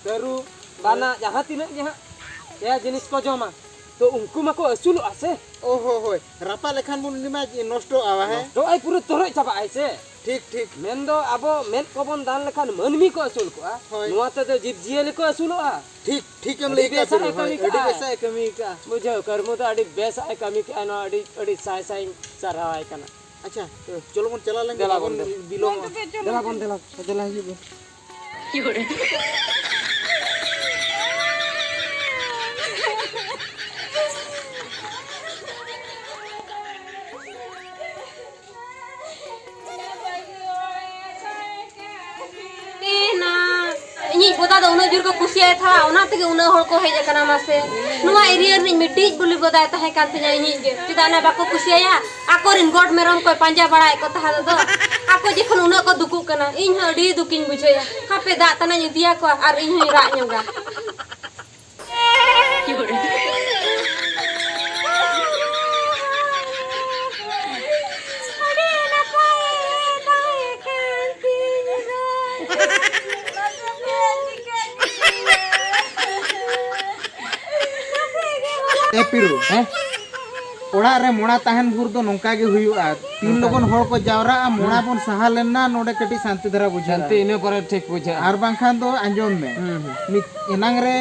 ᱛᱟᱹᱨᱩᱵ, ᱦᱳᱭ᱾ ᱵᱟᱱᱟ, ᱡᱟᱦᱟᱸ ᱛᱤᱱᱟᱹᱜ ᱜᱮ ᱦᱟᱸᱜ ᱯᱮᱭᱟ ᱡᱤᱱᱤᱥ ᱠᱚ ᱡᱚᱢᱟ, ᱛᱚ ᱩᱱᱠᱩ ᱢᱟᱠᱚ ᱟᱹᱥᱩᱞᱚᱜᱼᱟ ᱥᱮ᱾ ᱚ ᱦᱳ, ᱦᱳᱭ᱾ ᱨᱟᱯᱟᱜ ᱞᱮᱠᱷᱟᱱ ᱵᱚᱱ ᱩᱱᱤ ᱢᱟ ᱱᱚᱥᱴᱚᱜᱼᱟ, ᱦᱮᱸ? ᱱᱚᱥᱴᱚᱜᱼᱟᱭ, ᱯᱩᱨᱟᱹ ᱛᱚᱨᱚᱡ ᱪᱟᱵᱟᱜᱼᱟᱭ ᱥᱮ᱾ ᱴᱷᱤᱠ, ᱴᱷᱤᱠ᱾ ᱢᱮᱱᱫᱚ ᱟᱵᱚ ᱢᱮᱫ ᱠᱚᱵᱚᱱ ᱫᱟᱱ ᱞᱮᱠᱷᱟᱱ ᱢᱟᱹᱱᱢᱤ ᱠᱚ ᱟᱹᱥᱩᱞ ᱠᱚᱜᱼᱟ᱾ ᱦᱳᱭ᱾ ᱱᱚᱣᱟ ᱛᱮᱫᱚ ᱡᱤᱵᱽ ᱡᱤᱭᱟᱹᱞᱤ ᱠᱚ ᱟᱹᱥᱩᱞᱚᱜᱼᱟ᱾ ᱴᱷᱤᱠ, ᱴᱷᱤᱠ ᱮᱢ ᱟᱹᱰᱤ ᱞᱟᱹᱭ ᱠᱟᱜᱼᱟ, ᱵᱮᱥᱟᱜ ᱯᱤᱨᱩ᱾ ᱮ ᱦᱳᱭ, ᱠᱟᱹᱢᱤ ᱟᱹᱰᱤ ᱠᱟᱜᱼᱟ᱾ ᱵᱮᱥᱟᱜ ᱮ ᱠᱟᱹᱢᱤ ᱠᱟᱜᱼᱟ᱾ ᱵᱩᱡᱷᱟᱹᱣ, ᱠᱟᱹᱨᱢᱩ ᱫᱚ ᱟᱹᱰᱤ ᱵᱮᱥᱟᱜ ᱮ ᱠᱟᱹᱢᱤ ᱠᱟᱜᱼᱟ, ᱱᱚᱣᱟ ᱟᱹᱰᱤ, ᱟᱹᱰᱤ ᱥᱟᱭ ᱥᱟᱭ ᱤᱧ ᱥᱟᱨᱦᱟᱣᱟᱭ ᱠᱟᱱᱟ᱾ ᱟᱪᱪᱷᱟ, ᱪᱚᱞᱚ ᱵᱚᱱ ᱪᱟᱞᱟᱣ ᱞᱮᱱ ᱜᱮ, ᱫᱮᱞᱟ ᱵᱟᱵᱚᱱ ᱵᱚᱱ ᱫᱮᱞᱟ᱾ ᱵᱤᱞᱚᱢᱚᱜᱼᱟ᱾ ᱫᱮᱞᱟ ᱵᱚᱱ ᱫᱮᱞᱟ, ᱫᱮᱞᱟ ᱦᱤᱡᱩᱜ ᱵᱚᱱ᱾ ᱮ ᱱᱟ, ᱤᱧᱤᱡ ᱵᱚᱫᱟ ᱫᱚ ᱩᱱᱟᱹᱜ ᱡᱳᱨ ᱠᱚ ᱠᱩᱥᱤᱭᱟᱭ ᱛᱟᱦᱮᱸᱫ, ᱚᱱᱟ ᱛᱮᱜᱮ ᱩᱱᱟᱹᱜ ᱦᱚᱲ ᱠᱚ ᱦᱮᱡ ᱟᱠᱟᱱᱟ᱾ ᱢᱟᱥᱮ, ᱱᱚᱣᱟ area ᱨᱤᱱᱤᱡ ᱢᱤᱫᱴᱤᱡ ᱵᱚᱞᱮ ᱵᱚᱫᱟᱭ ᱛᱟᱦᱮᱸ ᱠᱟᱱ ᱛᱤᱧᱟ ᱤᱧᱤᱡ ᱜᱮ᱾ ᱪᱮᱫᱟᱜ ᱱᱟ ᱵᱟᱠᱚ ᱠᱩᱥᱤᱭᱟᱭᱟ? ᱟᱠᱚᱨᱮᱱ ᱜᱚᱰ ᱢᱮᱨᱚᱢ ᱠᱚᱭ ᱯᱟᱸᱡᱟ ᱵᱟᱲᱟᱭᱮᱫ ᱠᱚ ᱛᱟᱦᱮᱸ ᱫᱚ, ᱟᱠᱚ ᱡᱚᱠᱷᱚᱱ ᱩᱱᱟᱹᱜ ᱠᱚ ᱫᱩᱠᱩᱜ ᱠᱟᱱᱟ, ᱤᱧ ᱦᱚᱸ ᱟᱹᱰᱤ ᱫᱩᱠᱤᱧ ᱵᱩᱡᱷᱟᱹᱣᱟ᱾ ᱦᱟᱯᱮ, ᱫᱟᱜ ᱛᱟᱱᱟᱧ ᱤᱫᱤᱭᱟᱠᱚᱣᱟ ᱟᱨ ᱤᱧ ᱦᱚᱸᱧ ᱨᱟᱜ ᱧᱚᱜᱟ᱾ ᱮ ᱯᱤᱨᱩ, ᱦᱮᱸ? ᱚᱲᱟᱜ ᱨᱮ ᱢᱚᱲᱟ ᱛᱟᱦᱮᱱ ᱵᱷᱳᱨ ᱫᱚ ᱱᱚᱝᱠᱟ ᱜᱮ ᱦᱩᱭᱩᱜᱼᱟ᱾ ᱛᱤᱱ ᱱᱚᱝᱠᱟ ᱞᱚᱜᱚᱱ ᱜᱮ᱾ ᱦᱚᱲ ᱠᱚ ᱡᱟᱣᱨᱟᱜᱼᱟ, ᱢᱚᱲᱟ ᱦᱩᱸ᱾ ᱵᱚᱱ ᱥᱟᱦᱟ ᱞᱮᱱᱟ, ᱱᱚᱰᱮ ᱠᱟᱹᱴᱤᱡ ᱥᱟᱱᱛᱤ ᱫᱷᱟᱨᱟ ᱵᱩᱡᱷᱟᱹᱜᱼᱟ᱾ ᱥᱟᱱᱛᱤ ᱤᱱᱟᱹ ᱯᱚᱨᱮ ᱴᱷᱤᱠ ᱵᱩᱡᱷᱟᱹᱜᱼᱟ᱾ ᱟᱨ ᱵᱟᱝᱠᱷᱟᱱ ᱫᱚ ᱟᱸᱡᱚᱢ ᱢᱮ᱾ ᱦᱩᱸ, ᱦᱩᱸ᱾ ᱱᱤᱛ, ᱮᱱᱟᱝ ᱨᱮ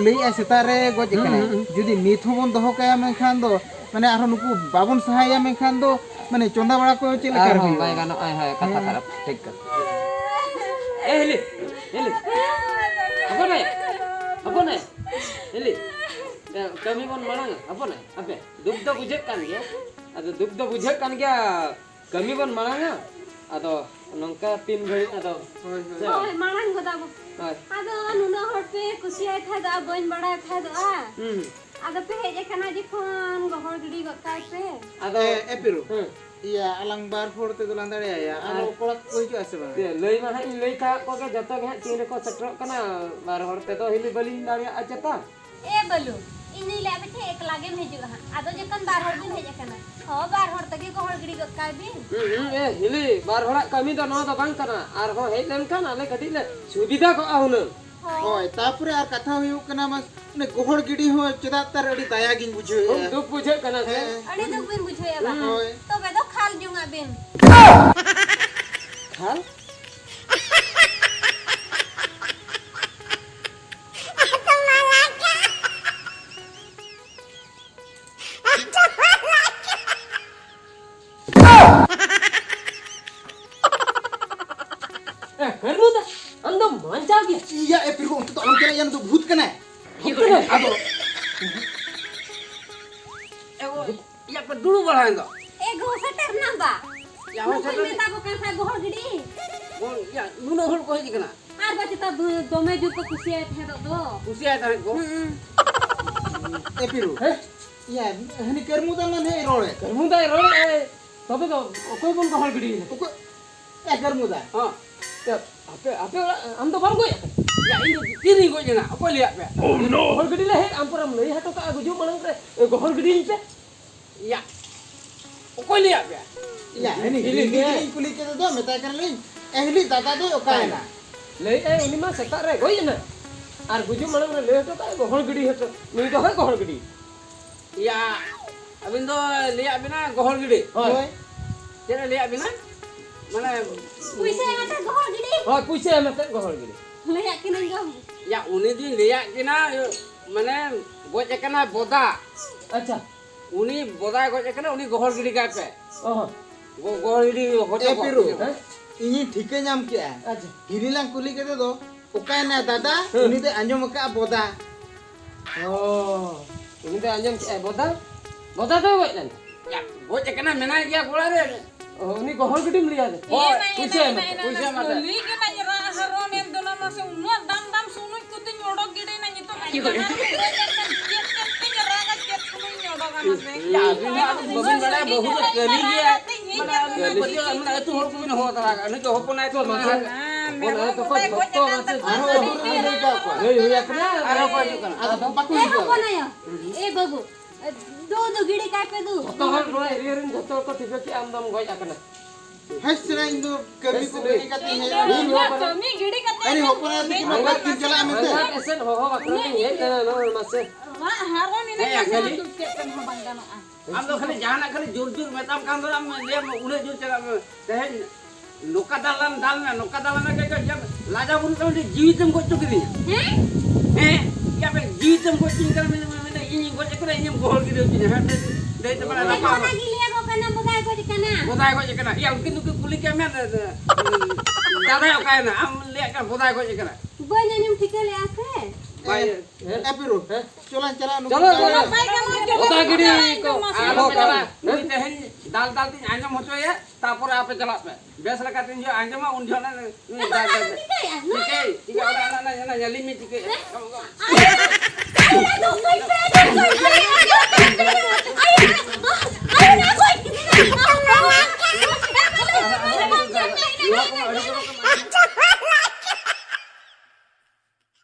ᱞᱟᱹᱭᱮᱜᱼᱟ ᱥᱮᱛᱟᱜ ᱨᱮ ᱜᱚᱡ ᱦᱩᱸ, ᱟᱠᱟᱱᱟᱭ᱾ ᱦᱩᱸ, ᱦᱩᱸ᱾ ᱡᱩᱫᱤ ᱱᱤᱛ ᱦᱚᱸᱵᱚᱱ ᱫᱚᱦᱚ ᱠᱟᱭᱟ, ᱢᱮᱱᱠᱷᱟᱱ ᱫᱚ ᱢᱟᱱᱮ ᱟᱨᱦᱚᱸ ᱱᱩᱠᱩ ᱵᱟᱵᱚᱱ ᱥᱟᱦᱟᱭᱟ, ᱢᱮᱱᱠᱷᱟᱱ ᱫᱚ ᱢᱟᱱᱮ ᱪᱚᱸᱫᱟ ᱵᱟᱲᱟ ᱠᱚ ᱪᱮᱫ ᱞᱮᱠᱟ ᱟᱨᱦᱚᱸ ᱦᱩᱭᱩᱜᱼᱟ? ᱵᱟᱭ ᱜᱟᱱᱚᱜᱼᱟ᱾ ᱦᱳᱭ, ᱠᱟᱛᱷᱟ ᱦᱮᱸ᱾ ᱠᱷᱟᱨᱟᱯ, ᱴᱷᱤᱠ ᱠᱟᱛᱷᱟ᱾ ᱮ ᱦᱤᱞᱤ, ᱦᱤᱞᱤ, ᱦᱚᱯᱚᱱ ᱟᱭ, ᱦᱚᱯᱚᱱ ᱟᱭ, ᱦᱤᱞᱤ, ᱮ, ᱠᱟᱹᱢᱤ ᱵᱚᱱ ᱢᱟᱲᱟᱝᱟ, ᱦᱚᱯᱚᱱ ᱟᱭ, ᱦᱟᱯᱮ, ᱫᱩᱠ ᱫᱚ ᱵᱩᱡᱷᱟᱹᱜ ᱠᱟᱱ ᱜᱮᱭᱟ, ᱟᱫᱚ ᱫᱩᱠ ᱫᱚ ᱵᱩᱡᱷᱟᱹᱜ ᱠᱟᱱ ᱜᱮᱭᱟ, ᱠᱟᱹᱢᱤ ᱵᱚᱱ ᱢᱟᱲᱟᱝᱟ, ᱟᱫᱚ ᱱᱚᱝᱠᱟ ᱛᱤᱱ ᱜᱷᱟᱹᱲᱤᱡ ᱟᱫᱚ ᱦᱳᱭ, ᱦᱳᱭ᱾ ᱥᱮ ᱵᱟᱝ? ᱦᱳᱭ, ᱢᱟᱲᱟᱝ ᱜᱚᱫᱟ ᱵᱚ᱾ ᱦᱳᱭ᱾ ᱟᱫᱚ ᱱᱩᱱᱟᱹᱜ ᱦᱚᱲ ᱯᱮ ᱠᱩᱥᱤᱭᱟᱭ ᱠᱷᱟᱡ ᱫᱚ, ᱟᱨ ᱵᱟᱹᱧ ᱵᱟᱲᱟᱭ ᱠᱷᱟᱡ ᱫᱚ, ᱟ? ᱦᱩᱸ᱾ ᱟᱫᱚ ᱯᱮ ᱦᱮᱡ ᱟᱠᱟᱱᱟ ᱡᱚᱠᱷᱚᱱ, ᱜᱚᱦᱚᱲ ᱜᱤᱰᱤ ᱜᱚᱫ ᱠᱟᱭ ᱯᱮ᱾ ᱟᱫᱚ ᱮ, ᱮ ᱯᱤᱨᱩ᱾ ᱦᱮᱸ᱾ ᱤᱭᱟᱹ, ᱟᱞᱟᱝ ᱵᱟᱨ ᱦᱚᱲ ᱛᱮᱫᱚ ᱞᱟᱝ ᱫᱟᱲᱮᱭᱟᱭᱟ᱾ ᱟᱨᱚ ᱟᱨ ᱠᱚᱲᱟ ᱠᱚ ᱦᱤᱡᱩᱜᱼᱟ ᱥᱮ ᱵᱟᱝ? ᱞᱟᱹᱭ ᱢᱟ ᱦᱟᱸᱜ ᱤᱧ ᱞᱟᱹᱭ ᱠᱟᱜ ᱠᱚᱜᱮ, ᱡᱚᱛᱚ ᱜᱮ ᱦᱟᱸᱜ ᱛᱤᱱ ᱨᱮᱠᱚ ᱥᱮᱴᱮᱨᱚᱜ ᱠᱟᱱᱟ, ᱵᱟᱨ ᱦᱚᱲ ᱛᱮᱫᱚ ᱦᱤᱞᱤ ᱵᱟᱹᱞᱤᱧ ᱫᱟᱲᱮᱭᱟᱜᱼᱟ ᱪᱮᱛᱟ᱾ ᱮ ᱵᱟᱹᱞᱩ, ᱤᱧ ᱫᱩᱧ ᱞᱟᱹᱭᱟ ᱯᱮ ᱴᱷᱮᱡ ᱮᱠᱞᱟ ᱜᱮᱢ ᱦᱤᱡᱩᱜᱼᱟ ᱦᱟᱸᱜ᱾ ᱟᱫᱚ ᱡᱚᱠᱷᱚᱱ ᱵᱟᱨ ᱦᱚᱲ ᱵᱤᱱ ᱦᱮᱡ ᱟᱠᱟᱱᱟ, ᱦᱚᱸ, ᱵᱟᱨ ᱦᱚᱲ ᱛᱮᱜᱮ ᱜᱚᱦᱚᱲ ᱜᱤᱰᱤ ᱜᱚᱫ ᱠᱟᱭ ᱵᱤᱱ᱾ ᱦᱩᱸ, ᱦᱩᱸ, ᱮ ᱦᱤᱞᱤ, ᱵᱟᱨ ᱦᱚᱲᱟᱜ ᱠᱟᱹᱢᱤ ᱫᱚ ᱱᱚᱣᱟ ᱫᱚ ᱵᱟᱝ ᱠᱟᱱᱟ᱾ ᱟᱨᱦᱚᱸ ᱦᱮᱡ ᱞᱮᱱᱠᱷᱟᱱ ᱟᱞᱮ ᱠᱟᱹᱴᱤᱡ ᱞᱮ ᱥᱩᱵᱤᱫᱷᱟ ᱠᱚᱜᱼᱟ ᱦᱩᱱᱟᱹᱝ᱾ ᱦᱳᱭ᱾ ᱦᱳᱭ, ᱛᱟᱯᱚᱨᱮ ᱟᱨ ᱠᱟᱛᱷᱟ ᱦᱩᱭᱩᱜ ᱠᱟᱱᱟ, ᱢᱟ, ᱚᱱᱮ ᱜᱚᱦᱚᱲ ᱜᱤᱰᱤ ᱦᱚᱸ ᱪᱮᱫᱟᱜ ᱛᱟᱨ ᱟᱹᱰᱤ ᱫᱟᱭᱟ ᱜᱤᱧ ᱵᱩᱡᱷᱟᱹᱣᱮᱫᱼᱟ᱾ ᱠᱷᱩᱵ ᱫᱩᱠ ᱵᱩᱡᱷᱟᱹᱜ ᱠᱟᱱᱟ ᱥᱮ? ᱦᱮᱸ᱾ ᱟᱹᱰᱤ ᱫᱩᱠ ᱵᱤᱱ ᱵᱩᱡᱷᱟᱹᱣᱮᱫᱼᱟ ᱵᱟᱝ? ᱦᱳᱭ᱾ ᱛᱚᱵᱮ ᱫᱚ ᱠᱷᱟᱞ ᱡᱚᱝᱟᱜ ᱵᱤᱱ᱾ ᱠᱷᱟᱞ? ᱮ, ᱠᱟᱹᱨᱢᱩ ᱫᱟ, ᱟᱢ ᱫᱚᱢ ᱵᱟᱧᱪᱟᱣ ᱜᱮᱭᱟ᱾ ᱤᱭᱟ, ᱮ ᱯᱤᱨᱩ, ᱚᱱᱛᱮ ᱫᱚ ᱟᱞᱚᱢ ᱪᱟᱞᱟᱜ ᱭᱟ, ᱱᱩᱭ ᱫᱚ ᱵᱷᱩᱛ ᱠᱟᱱᱟᱭ᱾ ᱵᱷᱩᱛ ᱠᱟᱱᱟᱭ? ᱟᱫᱚ᱾ ᱮ, ᱳ, ᱤᱭᱟ, ᱯᱮ ᱫᱩᱲᱩᱵ ᱵᱟᱲᱟᱭᱮᱱ ᱫᱚ᱾ ᱮ ᱜᱳ, ᱥᱮᱴᱮᱨ ᱱᱟᱢ ᱵᱟ? ᱭᱟ, ᱦᱚᱸ, ᱱᱩᱠᱩᱧ ᱥᱮᱴᱮᱨ᱾ ᱢᱮᱛᱟ ᱠᱚ ᱠᱟᱱ ᱛᱟᱦᱮᱸᱫ ᱜᱚᱦᱚᱲ ᱜᱤᱰᱤ᱾ ᱜᱚᱦᱚᱲ, ᱭᱟ, ᱱᱩᱱᱟᱹᱜ ᱦᱚᱲ ᱠᱚ ᱦᱮᱡ ᱟᱠᱟᱱᱟ᱾ ᱟᱨ ᱵᱟ ᱪᱮᱛᱟ ᱫᱚ-, ᱫᱚᱢᱮ ᱡᱳᱨ ᱠᱚ ᱠᱩᱥᱤᱭᱟᱭ ᱛᱟᱦᱮᱸᱫ ᱫᱚ᱾ ᱠᱩᱥᱤᱭᱟᱭ ᱛᱟᱦᱮᱸᱫ ᱠᱚ? ᱦᱩᱸ, ᱦᱩᱸ᱾ ᱮ ᱯᱤᱨᱩ᱾ ᱦᱮᱸ? ᱭᱟ, ᱦᱟᱹᱱᱤ ᱠᱟᱹᱨᱢᱩ ᱫᱟ ᱢᱟ ᱱᱟᱦᱟᱜ ᱮ ᱨᱚᱲᱮᱫ᱾ ᱠᱟᱹᱨᱢᱩ ᱫᱟᱭ ᱨᱚᱲᱮᱫ ᱟᱭ, ᱛᱚᱵᱮ ᱫᱚ ᱚᱠᱚᱭ ᱵᱚᱱ ᱜᱚᱦᱚᱲ ᱜᱤᱰᱤᱭᱮᱭᱟ? ᱚᱠᱚᱭ? ᱮ ᱠᱟᱹᱨᱢᱩ ᱫᱟ᱾ ᱦᱚᱸ᱾ ᱮ, ᱟᱯᱮ, ᱟᱯᱮ ᱚᱲᱟᱜ, ᱟᱢ ᱫᱚ ᱵᱟᱢ ᱜᱚᱡ ᱟᱠᱟᱱᱟ? ᱭᱟ, ᱤᱧ ᱫᱚ ᱛᱤᱨᱤᱧ ᱜᱚᱡ ᱞᱮᱱᱟ? ᱚᱠᱚᱭ ᱞᱟᱹᱭᱟᱫ ᱯᱮᱭᱟ? Oh, no! ᱜᱚᱦᱚᱲ ᱜᱤᱰᱤ ᱞᱮ ᱦᱮᱡ, ᱟᱢ ᱯᱚᱨᱮᱢ ᱞᱟᱹᱭ ᱦᱚᱴᱚ ᱠᱟᱜᱼᱟ, ᱜᱩᱡᱩᱜ ᱢᱟᱲᱟᱝ ᱨᱮ, ᱮ, ᱜᱚᱦᱚᱲ ᱜᱤᱰᱤᱭᱤᱧ ᱯᱮ᱾ ᱭᱟ, ᱚᱠᱚᱭ ᱞᱟᱹᱭᱟᱫ ᱯᱮᱭᱟ? ᱭᱟ, ᱦᱟᱹᱱᱤ ᱦᱤᱞᱤ ᱦᱤᱞᱤ ᱜᱮ᱾ ᱜᱮᱞᱤᱧ ᱠᱩᱞᱤ ᱠᱮᱫᱮ ᱫᱚ, ᱢᱮᱛᱟᱭ ᱠᱟᱱᱟᱞᱤᱧ, "ᱮ ᱦᱤᱞᱤ, ᱫᱟᱫᱟ ᱫᱚᱭ ᱚᱠᱟᱭᱮᱱᱟ?" ᱞᱟᱹᱭᱮᱫᱼᱟᱭ, ᱩᱱᱤ ᱢᱟ ᱥᱮᱛᱟᱜ ᱨᱮ ᱜᱚᱡ ᱮᱱᱟ᱾ ᱟᱨ ᱜᱩᱡᱩᱜ ᱢᱟᱲᱟᱝ ᱨᱮ ᱞᱟᱹᱭ ᱦᱚᱴᱚ ᱠᱟᱜᱼᱟᱭ, ᱜᱚᱦᱚᱲ ᱜᱤᱰᱤ ᱦᱚᱴᱚ᱾ ᱱᱩᱭ ᱫᱚ ᱦᱳᱭ ᱜᱚᱦᱚᱲ ᱜᱤᱰᱤ᱾ ᱭᱟ, ᱟᱹᱵᱤᱱ ᱫᱚ ᱞᱟᱹᱭᱟᱫ ᱵᱤᱱᱟ ᱜᱚᱦᱚᱲ ᱜᱤᱰᱤ? ᱦᱳᱭ᱾ ᱦᱳᱭ᱾ ᱪᱮᱫ ᱮ ᱞᱟᱹᱭᱟᱫ ᱵᱤᱱᱟ? ᱢᱟᱱᱮ ᱯᱩᱭᱥᱟᱹ ᱮᱢ ᱠᱟᱛᱮ ᱜᱚᱦᱚᱲ ᱜᱤᱰᱤ? ᱦᱳᱭ, ᱯᱩᱭᱥᱟᱹ ᱮᱢ ᱠᱟᱛᱮ ᱜᱚᱦᱚᱲ ᱜᱤᱰᱤ᱾ ᱞᱟᱹᱭᱟᱫ ᱠᱤᱱᱟᱹᱧ ᱜᱚ᱾ ᱭᱟ, ᱩᱱᱤ ᱫᱩᱧ ᱞᱟᱹᱭᱟᱫ ᱠᱤᱱᱟ, ᱢᱟᱱᱮ ᱜᱚᱡ ᱟᱠᱟᱱᱟ ᱵᱚᱫᱟ᱾ ᱟᱪᱪᱷᱟ᱾ ᱩᱱᱤ ᱵᱚᱫᱟᱭ ᱜᱚᱡ ᱟᱠᱟᱱᱟ, ᱩᱱᱤ ᱜᱚᱦᱚᱲ ᱜᱤᱰᱤ ᱠᱟᱭ ᱯᱮ᱾ ᱚ᱾ ᱜᱚ-, ᱜᱚᱦᱚᱲ ᱜᱤᱰᱤ ᱦᱚᱪᱚ ᱮ ᱠᱚᱜ ᱯᱤᱨᱩ, ᱯᱮ᱾ ᱦᱮᱸ? ᱤᱧᱤᱧ ᱴᱷᱤᱠᱟᱹ ᱧᱟᱢ ᱠᱮᱜᱼᱟ᱾ ᱟᱪᱪᱷᱟ᱾ ᱦᱤᱨᱤ ᱞᱟᱝ ᱠᱩᱞᱤ ᱠᱮᱫᱮ ᱫᱚ, ᱚᱠᱟᱭᱮᱱᱟᱭ ᱫᱟᱫᱟ? ᱦᱮᱸ᱾ ᱩᱱᱤ ᱫᱚᱭ ᱟᱸᱡᱚᱢ ᱟᱠᱟᱫᱼᱟ ᱵᱚᱫᱟ᱾ ᱚ, ᱩᱱᱤ ᱫᱚᱭ ᱟᱸᱡᱚᱢ ᱠᱮᱜᱼᱟᱭ ᱵᱚᱫᱟ? ᱵᱚᱫᱟ ᱫᱚᱭ ᱜᱚᱡ ᱞᱮᱱᱟ? ᱭᱟ, ᱜᱚᱡ ᱟᱠᱟᱱᱟ, ᱢᱮᱱᱟᱭ ᱜᱮᱭᱟ ᱜᱚᱲᱟ ᱨᱮ᱾ ᱚ, ᱩᱱᱤ ᱜᱚᱦᱚᱲ ᱜᱤᱰᱤᱢ ᱞᱟᱹᱭ ᱟᱫᱮ? ᱦᱳᱭ, ᱮᱱᱟ, ᱮᱱᱟ, ᱯᱩᱭᱥᱟᱹ ᱮᱱᱟ, ᱮᱢ ᱮᱱᱟ, ᱠᱟᱛᱮ, ᱮᱱᱟ, ᱯᱩᱭᱥᱟᱹ ᱮᱢ ᱠᱟᱛᱮ᱾ ᱠᱩᱞᱤ ᱠᱮᱫᱟᱧ ᱨᱟᱜ ᱦᱟᱨᱚᱱ ᱮᱱ ᱫᱚ ᱱᱟ ᱢᱟᱥᱮ, ᱩᱱᱟᱹᱜ ᱫᱟᱢ ᱫᱟᱢ ᱥᱩᱱᱩᱡ ᱠᱚᱛᱮᱧ ᱚᱰᱚᱠ ᱜᱤᱰᱤᱭᱮᱱᱟ, ᱱᱤᱛᱚᱜ ᱟᱡ ᱡᱟᱸᱜᱟ ᱨᱮ ᱜᱚᱡ ᱮᱱ ᱠᱷᱟᱱ ᱪᱮᱫ ᱠᱟᱛᱮᱧ ᱨᱟᱜᱟ, ᱪᱮᱫ ᱥᱩᱱᱩᱡ ᱤᱧ ᱚᱰᱚᱠᱟ ᱢᱟᱥᱮ? ᱭᱟ, ᱟᱹᱵᱤᱱ ᱢᱟ ᱟᱹᱰᱤ ᱵᱟᱹᱵᱤᱱ ᱵᱟᱲᱟᱭᱟ, ᱵᱟᱹᱦᱩ ᱫᱚ ᱠᱟᱹᱞᱤ ᱜᱮᱭᱟᱭ᱾ ᱢᱟᱱᱮ, ᱟᱹᱵᱤᱱ ᱫᱚ ᱯᱟᱹᱛᱭᱟᱹᱣ, ᱢᱟᱱᱮ, ᱟᱹᱛᱩ ᱦᱚᱲ ᱠᱚᱵᱤᱱ ᱦᱚᱦᱚ ᱛᱟᱨᱟ ᱠᱟᱜᱼᱟ᱾ ᱱᱩᱭ ᱫᱚ ᱦᱚᱯᱚᱱᱟᱭ ᱛᱚ, ᱢᱟᱥᱮ᱾ ᱦᱮᱸ, ᱦᱚᱯᱚᱱᱟᱭ ᱢᱮᱨᱚᱢ ᱛᱚ, ᱠᱚᱯᱮ ᱜᱚᱡ ᱛᱚ, ᱟᱠᱟᱱ ᱢᱟᱥᱮ, ᱛᱟᱠᱚ ᱟᱨᱦᱚᱸ ᱵᱤᱱ ᱦᱚᱯᱚᱱᱟᱭ ᱞᱟᱹᱭ ᱠᱟᱜ ᱠᱚᱣᱟ᱾ ᱦᱳᱭ, ᱦᱩᱭ ᱟᱠᱟᱱᱟ᱾ ᱟᱨᱦᱚᱸ ᱠᱚ ᱦᱤᱡᱩᱜ ᱠᱟᱱᱟ᱾ ᱟᱫᱚ ᱵᱟᱠᱚ ᱮ ᱦᱤᱡᱩᱜᱼᱟ᱾ ᱦᱚᱯᱚᱱ ᱟᱭᱳ, ᱮ ᱵᱟᱹᱵᱩ, ᱫᱩ ᱫᱩ ᱜᱤᱰᱤ ᱠᱟᱭ ᱯᱮ ᱫᱩ᱾ ᱡᱚᱛᱚ ᱦᱚᱲ ᱱᱚᱣᱟ ᱮᱨᱤᱭᱟ ᱨᱮᱱ ᱡᱚᱛᱚ ᱦᱚᱲ ᱠᱚ ᱴᱷᱤᱠᱟᱹ ᱠᱮᱜᱼᱟ ᱟᱢ ᱫᱚᱢ ᱜᱚᱡ ᱟᱠᱟᱱᱟ᱾ ᱦᱮᱸ, ᱥᱮ ᱤᱧ ᱫᱚ ᱠᱟᱹᱢᱤ ᱠᱚ ᱦᱮᱸ, ᱜᱤᱰᱤ ᱠᱟᱛᱮ ᱤᱧ ᱦᱮᱡ ᱤᱧ ᱟᱠᱟᱱᱟ᱾ ᱦᱚᱸ ᱠᱟᱹᱢᱤ ᱜᱤᱰᱤ ᱠᱟᱛᱮ ᱟᱹᱰᱤ ᱦᱚᱯᱚᱱ ᱟᱭᱳ ᱛᱟᱹᱠᱤᱱ ᱦᱚᱸ ᱵᱟᱹᱠᱤᱱ ᱪᱟᱞᱟᱜᱼᱟ ᱢᱮᱱᱛᱮ᱾ ᱦᱟᱱᱟ ᱮᱥᱮᱫ ᱦᱚᱦᱚ ᱵᱟᱠᱷᱨᱟ ᱞᱤᱧ ᱦᱮᱡ ᱟᱠᱟᱱᱟ, ᱱᱚᱜᱼᱚᱭ ᱢᱟᱥᱮ᱾ ᱨᱟᱜ ᱦᱟᱨᱚᱱ ᱮᱱᱟ, ᱦᱮᱸ, ᱪᱮᱫ ᱠᱷᱟᱹᱞᱤ᱾ ᱦᱚᱸ ᱪᱮᱫ ᱛᱮ ᱦᱚᱸ ᱵᱟᱝ ᱜᱟᱱᱚᱜᱼᱟ᱾ ᱟᱢ ᱫᱚ ᱠᱷᱟᱹᱞᱤ ᱡᱟᱦᱟᱱᱟᱜ ᱠᱷᱟᱹᱞᱤ ᱡᱳᱨ ᱡᱳᱨ ᱢᱮᱛᱟᱢ ᱠᱷᱟᱱ ᱫᱚ ᱟᱢ ᱞᱟᱹᱭᱟᱢ ᱩᱱᱟᱹᱜ ᱡᱳᱨ ᱪᱟᱞᱟᱜ ᱢᱮ᱾ ᱛᱮᱦᱮᱧ ᱱᱚᱝᱠᱟ ᱫᱟᱞ ᱞᱮᱢ ᱫᱟᱞ ᱢᱮ, ᱱᱚᱝᱠᱟ ᱫᱟᱞ ᱢᱮ, ᱠᱟᱹᱡ ᱠᱟᱹᱡ ᱞᱟᱡᱟ ᱵᱟᱹᱱᱩᱜ ᱛᱟᱢᱟ, ᱡᱤᱣᱤ ᱛᱮᱢ ᱜᱚᱡ ᱦᱚᱪᱚ ᱠᱤᱫᱤᱧᱟ᱾ ᱦᱮᱸ? ᱦᱮᱸ? ᱭᱟ ᱵᱮ, ᱡᱤᱣᱤ ᱛᱮᱢ ᱜᱚᱡ ᱦᱚᱪᱚᱧ ᱠᱟᱱᱟ, ᱢᱮᱱ, ᱢᱮᱱ, ᱢᱮᱱ, ᱤᱧᱤᱧ ᱜᱚᱡ ᱠᱟᱱᱟ, ᱤᱧᱮᱢ ᱜᱚᱦᱚᱲ ᱜᱤᱰᱤ ᱦᱚᱪᱚᱧᱟ᱾ ᱦᱮᱸ, ᱫᱟᱹᱭ, ᱫᱟᱹᱭ ᱛᱟᱯᱟᱱ ᱟᱫᱚ ᱨᱟᱯᱟᱜ ᱚᱱᱟ ᱢᱮ᱾ ᱜᱮ ᱞᱟᱹᱭᱟ ᱠᱚ ᱠᱟᱱᱟ, ᱵᱚᱫᱟᱭ ᱜᱚᱡ ᱠᱟᱱᱟ᱾ ᱵᱚᱫᱟᱭ ᱜᱚᱡ ᱠᱟᱱᱟ᱾ ᱭᱟ, ᱩᱱᱠᱤᱱ ᱫᱚᱠᱤᱱ ᱠᱩᱞᱤ ᱠᱮᱫ ᱢᱮᱭᱟ, ᱫᱟᱫᱟᱭ ᱚᱠᱟᱭᱮᱱᱟ? ᱟᱢ ᱞᱟᱹᱭᱟᱜ ᱠᱟᱱᱟ, ᱵᱚᱫᱟᱭ ᱜᱚᱡ ᱠᱟᱱᱟ᱾ ᱵᱟᱹᱧ ᱟᱸᱡᱚᱢ ᱴᱷᱤᱠᱟᱹ ᱞᱮᱜᱼᱟ ᱥᱮ᱾ ᱵᱟᱭ ᱦᱮᱸ? ᱮ ᱯᱤᱨᱩ, ᱦᱮᱸ? ᱪᱚᱞᱟᱝ ᱪᱟᱞᱟᱜ ᱱᱩᱠᱩ ᱪᱚᱞᱚ, ᱫᱚ ᱪᱚᱞᱚ᱾ ᱵᱟᱭ ᱜᱟᱱᱚᱜᱼᱟ, ᱪᱚᱞᱚ᱾ ᱚᱛᱟ ᱜᱤᱰᱤ ᱠᱚ᱾ ᱟᱨᱦᱚᱸ ᱪᱟᱞᱟᱜ᱾ ᱱᱩᱭ ᱛᱮᱦᱮᱧ ᱫᱟᱞ ᱫᱟᱞ ᱛᱤᱧ ᱟᱸᱡᱚᱢ ᱦᱚᱪᱚᱭᱟ, ᱛᱟᱨᱯᱚᱨᱮ ᱟᱯᱮ ᱪᱟᱞᱟᱜ ᱯᱮ᱾ ᱵᱮᱥ ᱞᱮᱠᱟ ᱛᱤᱧ ᱡᱚᱦᱚᱜ ᱟᱸᱡᱚᱢᱟ, ᱩᱱ ᱡᱚᱦᱚᱜ ᱱᱟ-, ᱱᱩᱭ ᱫᱟᱞ ᱫᱟᱞ ᱛᱮ᱾ ᱪᱤᱠᱟᱹᱭᱟ? ᱪᱤᱠᱟᱹᱭᱟ? ᱚᱱᱟ, ᱚᱱᱟ, ᱚᱱᱟ, ᱚᱱᱟ ᱧᱮᱞᱤᱧ ᱢᱮ, ᱪᱤᱠᱟᱹᱭᱟ? ᱦᱮᱸ?